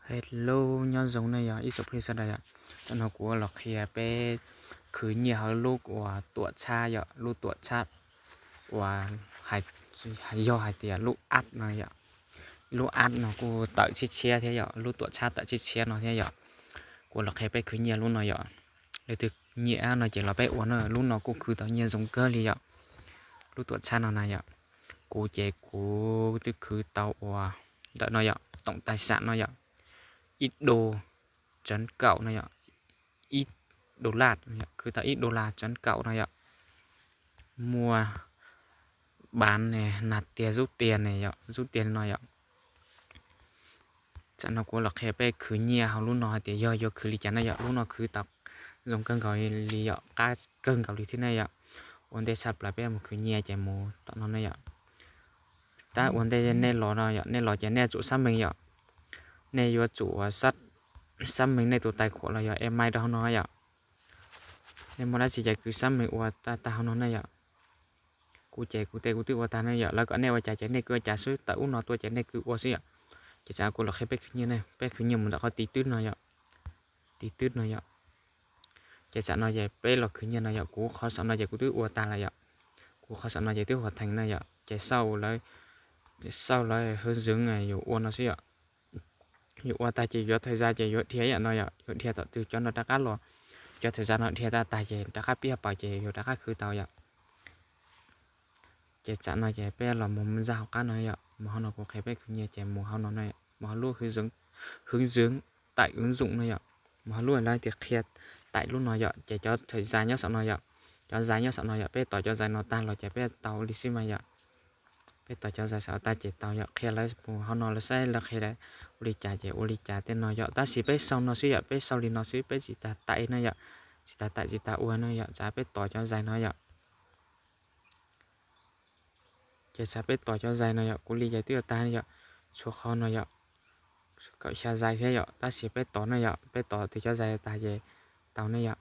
Hello, nyob zoo nej yog ib tsoom phooj ywg sawv daws yom. Tam no kuv los qhia peb khwv nyiaj hauv lub uas tuam txhab yom, lub tuam txhab uas yog hais tias lub app no yom. Lub app no kuj tawm tshiab tshiab thiab yom, lub tuam txhab tawm tshiab tshiab no thiab yom. Kuv los qhia peb khwv nyiaj lub no yom. Leej twg nyiam no ces los peb ua na, lub no kuj khwv tau nyiaj zoo kawg li yom. Lub tuam txhab no na yom, kuv ces kuv twb khwv tau ua ntawm no yom, tổng tài sản no yom, ib đô chấm cộng no yom, ib đô la, khwv tau ib đô la chấm cộng no yom, mua bán ne, nạp tiền rút tiền ne yom, rút tiền no yom. Tam no kuv los qhia peb khwv nyiaj hauv lub no hais tias yog yuav khwv li cas na yom. Lub no khwv tau zoo kawg nkaus li yom, qab kawg nkaus li thiab na yom. Ua ntej tshaj plaws peb mus khwv nyiaj ces mus tom no na yom. Tab ua ntej nej los no yom, nej los ces nej tsum xác minh yom. Nej yuav tsum xác minh nej tus tài khoản los yog email rau hauv no yom. Nej muaj dab tsi ces kwv xác minh ua tag tag hauv no na yom. Kuv ces kuv tej kuv twb ua tag na yom, lawv kom nej ua cas ces nej kwv ua cas xwb, tawm ub no tuaj ces nej kwv ua xwb yom. Ces tam kuv los qhia peb khwv nyiaj, peb khwv nyiaj mus ntawm qhov tiv twb no yom. Tiv twb no yom. Ces tam no ces peb los khwv nyiaj no yom, kuv qhov saum no ces kuv twb ua tag lawm yom. Kuv qhov saum no ces twb hoàn thành na yom, ces xauj lawv, xauj lawv hướng dẫn yus ua no xwb yom. Yus ua tag ces yuav thời gian ces yuav dhia yom no yom, yuav dhia tom twg cov no rov qab los, cov thời gian no dhia tag tag ces rov qab pib hauv paus ces yuav rov qab khwv tau yom. Ces tam no ces peb los mus ntxa hauv qab no yom, mus hauv no kuv qhia peb khwv nyiaj ces mus hauv no, mus hauv lub hướng dẫn, hướng dẫn tải ứng dụng no yom, mus hauv lub lawv tias qhia tải lub no yom, ces cov thời gian nyob saum no yom, cov zais nyob saum no yom, peb tos cov zais no tag los ces peb tau li xwb mas yom. Peb tos cov zais saum tag ces tau yom, qhia lawv mus hauv no lawv saib lawv qhia ua li cas ces ua li cas tej no yom, tab sis peb xauj no xwb yom, peb xauj li no xwb, peb tsis tas tải na yom, tsis tas tải tsis tas ua no yom, tsam peb tos cov zais no yom. Ces tsam peb tos cov zais no yom, kuv li ces twb ua tag yom, tshuav qhov no yom, kaum xya zais thiab yom, tab sis peb tos na yom, peb tos twb cov zais tag ces tau ne yom.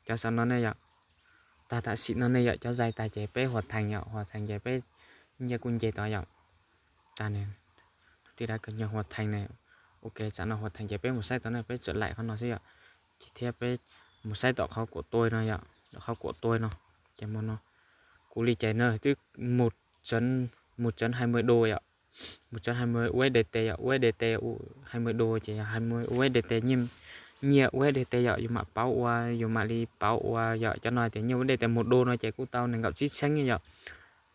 Cov saum no ne yom, tag tam sim no ne yom, cov zais tag ces peb hoàn thành yom, hoàn thành ces peb nyiaj kuj nce tod yom. Tag ne, tij laug koj nyiag hoàn thành ne. Ok, tsam no hoàn thành ces peb mus saib tod ne, peb txawm laim qhov no xwb yom. Ces thiab peb mus saib tom qhov của tôi no yom, tom qhov của tôi no. Ces mus no, kuv li ces no twb một chấm hai mươi đô yom. Một chấm hai mươi USDT yom, USDT hai mươi đô ces yog hai mươi USDT nyiaj, nyiaj USDT yom, yus mam pauv ua, yus mam li pauv ua yom, cov no tias nyiaj USDT một đô no ces kuj tau nees nkaum tsib txheeb yom.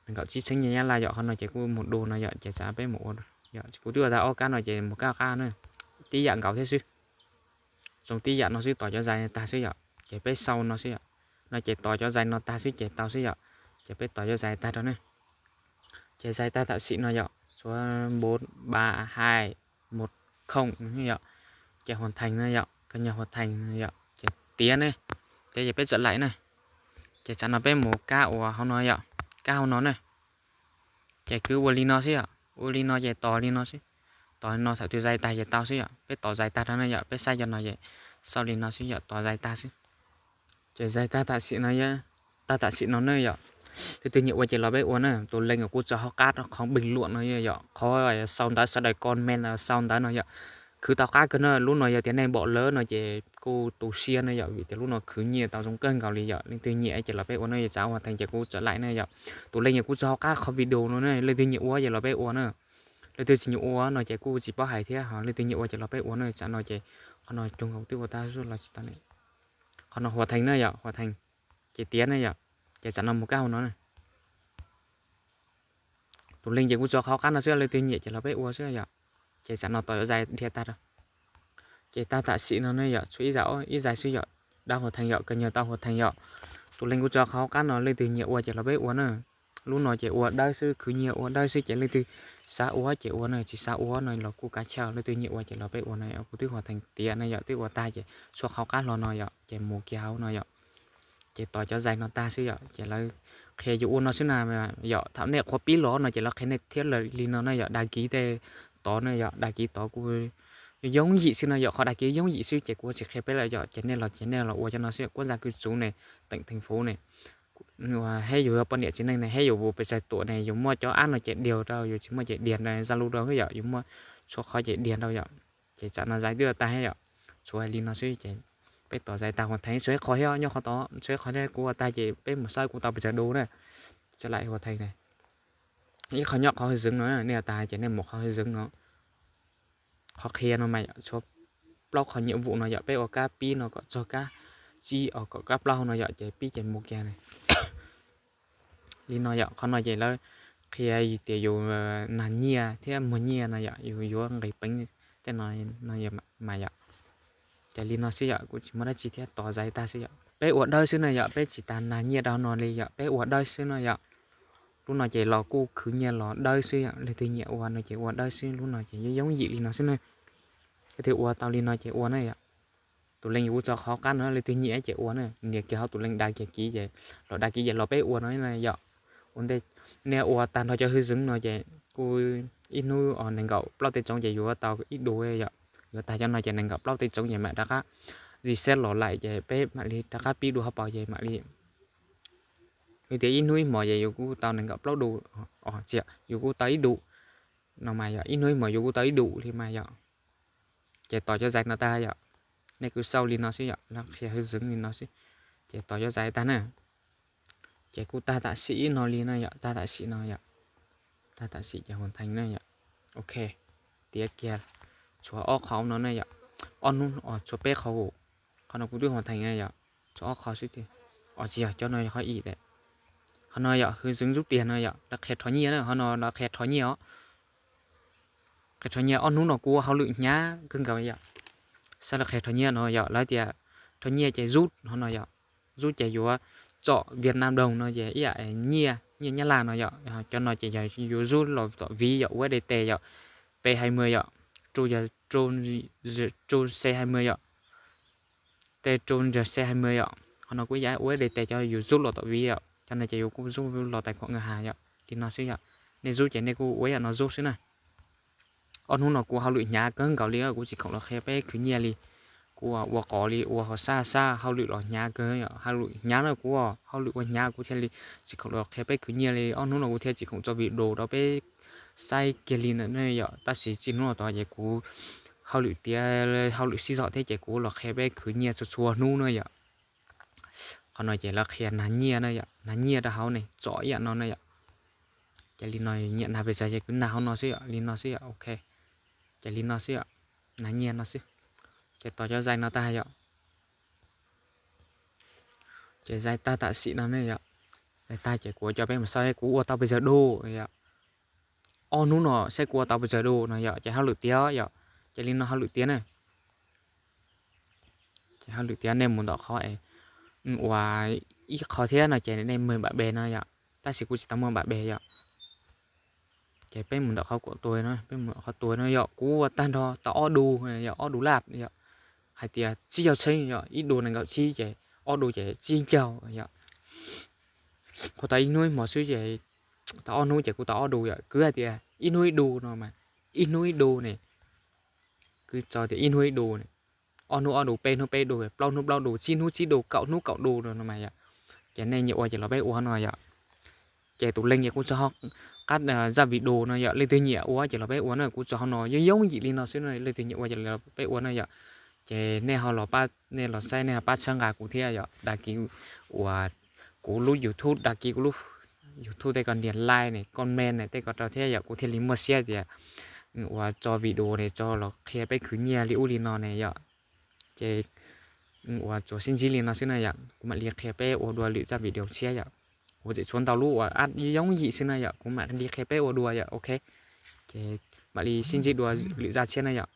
Nees nkaum tsib txheeb nyiaj Nyab Laj yom, qhov no ces kuj một đô no yom, ces tsam peb mus ua yom, kuv twb ua tag ob kab no ces mus kab qab na, tib yam nkaus thiab xwb. Zoo tib yam no xwb, tos cov zais tag xwb yom, ces peb xauj no xwb yom. No ces tos cov zais no tag xwb ces tau xwb yom, ces peb tos cov zais tag rau ne. Ces zais tag tam sim no yom, tshuav bốn ba hai một không yom, ces hoàn thành no yom, koj nyiag hoàn thành yom, ces tiav ne, tiav ces peb txawm laim na. Ces tsam no peb mus kab ua hauv no yom, kab hauv no ne. Ces kwv ua li no xwb yom, ua li no ces tos li no xwb. Tos li no thaum twg zais tag ces tau xwb yom, peb tos zais tag rau ne yom, peb saib cov no ces xauj li no xwb yom, tos zais tag xwb. Ces zais tag tam sim no, tag tam sim no ne yom. Leej twg nyiam ua ces los peb ua na, tus link kuv tso hauv qab qhov bình luận no yom, qhov sau ntawv sawv daws comment sau ntawv no yom. Khwv tau qab kawg na, lub no yog tias nej npaum lawv no ces kuj tu siab na yom, vim tias lub no khwv nyiaj tau zoo kawg nkaus li yom. Leej twg nyiam ces los peb ua na, yog tsam hoàn thành ces kuv txawm laim na yom. Tus link kuv tso hauv qab qhov video no ne, leej twg nyiam ua ces los peb ua na. Leej twg tsis nyiam ua no ces kuj tsis paub hais thiab, ho leej twg nyiam ua ces los peb ua na, tsam no ces qhov no cog nkaus twb ua tag los tsis tau ne. Qhov no hoàn thành na yom, hoàn thành, ces tiav ne yom, ces tsam no mus kab hauv no na. Tus link ces kuv tso hauv qab no xwb, leej twg nyiam ces los peb ua xwb yom. Ces tsam no tos cov zais dhia tag rau. Ces tag tam sim no ne yom, tshuav ib zais, ib zais xwb yom, đã hoàn thành yom, koj nyiag tau hoàn thành yom. Tus link kuv tso hauv qab no, leej twg nyiam ua ces los peb ua na. Lub no ces ua dawb xwb, khwv nyiaj ua dawb xwb, ces leej twg xav ua ces ua na, tsis xav ua no los kuj kav chaw, leej twg nyiam ua ces los peb ua na, kuv twb hoàn thành tiav na yom, twb ua tag ces tshuav hauv qab hlo no yom, ces mus kiag hauv no yom. Ces tos cov zais no tag xwb yom, ces lawv qhia yus ua no xwb na yom. Thaum nej qhuav pib los no ces lawv qhia nej thiab li no na yom, đăng ký tej tod na yom, đăng ký tod kuj yooj yim xwb no yom, qhov đăng ký yooj yim xwb ces kuv tsis qhia peb lawm yom, ces nej los ces nej los ua cov no xwb, quốc gia cư trú ne, tỉnh thành phố ne, hab yus yog poj niam txiv neej ne, hab yus pes tsawg tuam ne, yus muaj cov app no ces điag rau, yus tsis muaj ces điag rau Zalo rau yom, yus muaj tshuav qhov ces điag rau yom. Ces tsam no Zais twb ua tag thiab yom. Tshuav hais li no xwb ces peb tos Zais tag Huas Theev tshuav ib qho thiab, nyob qhov tod tshuav ib qho thiab, kuv ua tag ces peb mus saib kuv tau pes tsawg du na. Txawm lam Huas Theev na, ib qho nyob qhov hwj zeev no, nej ua tag ces nej mus qhov hwj zeev no. Qhov qhia no mas yom, tshuav plaub qhov nyiam vum no yom, peb ua kab pib no kom txog kab tsib os, kom kab plaub no yom, ces pib ces mus kiag na. Li no yom, qhov no ces lawv qhia tias yus nag nyiaj thiab muag nyiaj no yom, yus yuav nqis peev tej no mas yom. Ces li no xwb yom, kuv tsis muaj dab tsi thiab, tos Zais tag xwb yom. Peb ua dawb xwb na yom, peb tsis tas nag nyiaj rau no li yom, peb ua dawb xwb no yom. Lub no ces los kuj khwv nyiaj los dawb xwb yom, leej twg nyiam ua no ces ua dawb xwb, lub no ces yooj yooj yim li no xwb na. Leej twg ua tau li no ces ua na yom. Tus link yus kuj tso qhov qab no, leej twg nyiam ces ua na, nias kiag hauv tus link da kiag kiv ces los da kiv ces los peb ua no yom. Ua ntej nej ua tag nrho cov hwj zeev no ces kuj ib hnub nees nkaum plaub tej tsoov ces yuav tau ib du yom. Yuav tag cov no ces nees nkaum plaub tej tsoov ces mam rov qab reset los laim ces peb mam li rov qab pib dua hauv paus ces mam li, vim tias ib hnub ib hmos ces yus kuj tau nees nkaum plaub du, tsis, yus kuj tau ib du no mas yom, ib hnub ib hmos yus kuj tau ib du li mas yom. Ces tos cov Zais no tag yom, nej kuj xauj li no xwb yom, lawv qhia hwj zeev li no xwb. Ces tos cov Zais tag na. Ces kuj tag tam sim no li no yom, tag tam sim no yom. Tag tam sim ces Huas Theev na yom. Ok, tiav kiag, tshuav ob qho no na yom. Ob hnub, tshuav peb qho, qhov no kuv twb Huas Theev na yom. Tshuav ob qho xwb tiag. Os tsis yog, cov no yog qhov ib lawm. Qhov no yom, hwj zeev zub tiag no yom, lawv qhia rho nyiaj na, qhov no lawv qhia rho nyiaj os. Qhia rho nyiaj, ob hnub no kuv ua hauj lwm hnyav kawg nkaus yom. Saib lawv qhia rho nyiaj no yom, lawv tias rho nyiaj ces zub qhov no yom. Zub ces yuav tsom Vietnam đồng no ces ib yam nyiaj, nyiaj Nyab Laj no yom. Cov no ces yog yuav zub los tom viv yom, U S D T yom, P hai mươi yom, True C hai mươi yom, T True C hai mươi yom. Qhov no kuj ib yam U S D T, cov yus zub los tom viv yom, cov no ces yus kuj zub los tais khuam ngân hàng yom. Li no xwb yom, nej zub ces nej kuj ua yam no zub xwb na. Ob hnub no kuv hauj lwm hnyav kawg nkaus li, kuv tsis khoom los qhia peb khwv nyiaj li. Kuv ua qos li ua hauv sab sab, hauj lwm los hnyav kawg yom, hauj lwm hnyav na, kuv hauj lwm ua hnyav kuv thiaj li tsis khoom los qhia peb khwv nyiaj li. Ob hnub no kuv thiaj tsis khoom tso video rau peb saib kiag li ntawm no yom, tab sis txij hnub no tod ces kuv hauj lwm tiav, hauj lwm sib zog thiab ces kuv los qhia peb khwv nyiaj txhua txhua hnub na yom. Qhov no ces lawv qhia nag nyiaj na yom, nag nyiaj rau hauv ne, tsom ib yam no na yom. Ces li no nyiam nag pes tsawg ces kuv nag hauv no xwb yom, li no xwb yom, ok. Ces li no xwb yom, nag nyiaj no xwb. Ces tos cov Zais no tag yom. Ces Zais tag tam sim no ne yom. Zais tag ces kuv coj peb mus saib kuv ua tau pes tsawg du yom. Ob hnub no saib kuv ua tau pes tsawg du no yom, ces hauj lwm tiav yom. Ces li no hauj lwm tiav na. Ces hauj lwm tiav, nej mus ntawm qhov es ua ib qho thiab no ces nej mus npam pes no yom, tab sis kuv tsis tau muaj npam pes yom. Ces peb mus ntawm qhov kuam tuag no, peb mus qhov tuag no yom, kuv ua tag nrho tau ob du, yog ob du laj yom. Hais tias tsib caug txheeb yom, ib du nees nkaum tsib ces ob du ces tsib caug yom. Kuv tau ib hnub ib hmos xwb ces tau ob hnub ces kuv tau ob du yom. Kwv hais tias ib hnub ib du no mas, ib hnub ib du ne, kwv tso tias ib hnub ib du ne, ob hnub ob du, peb hnub peb du, plaub hnub plaub du, tsib hnub tsib du, kaum hnub kaum du no mas yom. Ces nej nyiam ua ces los peb ua no yom. Ces tus link ces kuv tso hauv qab zaj video no yom, leej twg nyiam ua ces los peb ua na, kuv tso hauv no yooj yooj yim li no xwb no, leej twg nyiam ua ces los peb ua na yom. Ces nej ho los, nej los saib nej ho pab txhawb nqa kuv thiab yom, đăng ký uas kuv lub YouTube, đăng ký kuv lub YouTube, tej ko nias like ne, comment ne, tej ko rau thiab yom, kuv thiaj li muaj siab tias uas tso video ne tso los qhia peb khwv nyiaj li ub li no ne yom. Ces uas tsuas sib ntsib li no xwb na yom, kuv mam li qhia peb ua dua lwm zaj video tshiab yom. Kuv tseem tshuav ntau lub uas ab yooj yim xwb na yom, kuv mam li qhia peb ua dua yom, ok. Ces mam li sib ntsib dua lwm zaj tshiab na yom.